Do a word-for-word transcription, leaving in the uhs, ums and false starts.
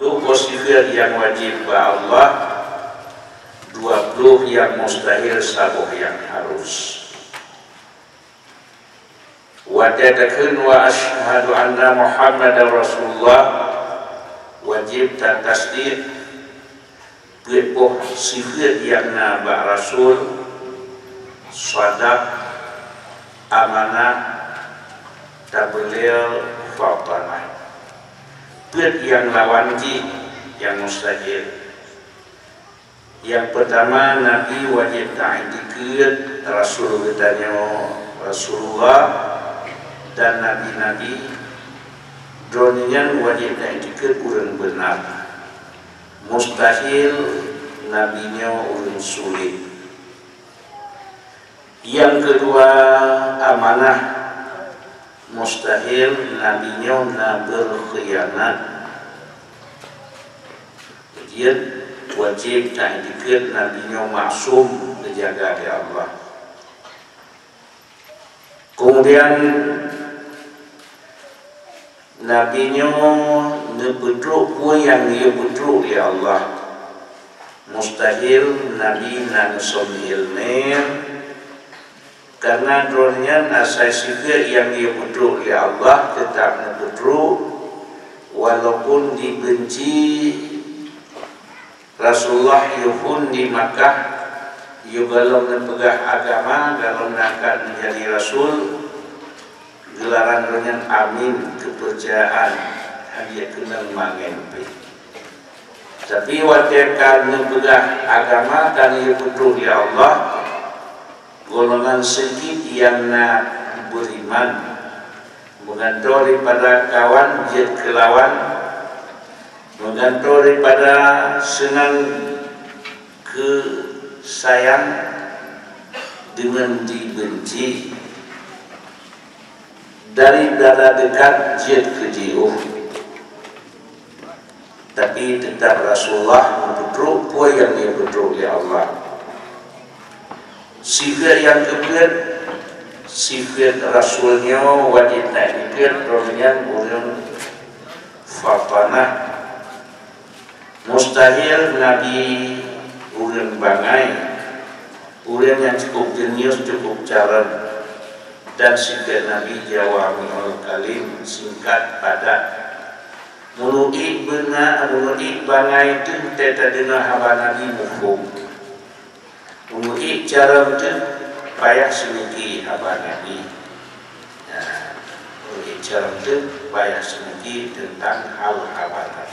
Dua ploh sifeut nyang wajéb bak Allah, dua ploh nyang mustahil, saboh nyang harus. Watée takheun wa asyhadu anna Muhammadar Rasulullah, wajéb tatasdiq peuet boh sifeut nyang na bak Rasul: sadaq, amanah, tabligh, fatanah. Peuet nyang lawan jih nyang mustahil. Nyang peutama, Nabi wajéb taiktikeuet Rasul geutanyoe Rasulullah, dan nabi-nabi droeneuh nyan wajéb taiktikeuet ureuëng beuna. Mustahil nabi nyoe ureuëng sulet. Nyang keudua, amanah. Mustahil nabi nyoe na beukhianat. Kemudian, wajéb taiktikeuet nabi nyoe maksum, geujaga lé Allah. Kemudian, nabi nyoe neupeutrok peue nyang geupeutrok lé Allah. Mustahil nabi na neusom iéleumé, karena droeneuh nyan asai sifeut nyang geupeutrok lé Allah teutab neupeutrok, walaupun dibeunci Rasulullah yôh phon di Makkah, yôh gohlom neupeugah agama, gohlom neuangkat meujadi rasul, geularan droeneuh nyan amin, kepercayaan, hana keunong mangén pih. Tapi watée ka neupeugah agama dan geupeutrok lé Allah, golongan seugi nyang na beuriman, meugantoe daripada kawan jeuet keu lawan, meugantoe daripada seunang keu sayang deungon dibeunci, daripada deukat jeuet keu jiôh. Tapi teutab Rasulullah neupeutrok peue nyang geupeutrok lé Allah. Sifeut nyang keupeuet, sifeut Rasul nyoe wajéb taiktikeuet droeneuh nyan ureuëng fatanah. Mustahil nabi ureuëng bangai, ureuëng nyang cukup jenius, cukup carông, dan sifeut nabi jawamiul kalim, singkat, padat. Meunurot beuna, meunurot bangai teuh teudeungoe haba nabi muphom. Meunurot carông teuh payah seumiki haba nabi. Nah, meunurot carông teuh payah seumiki teuntang hal haba nabi.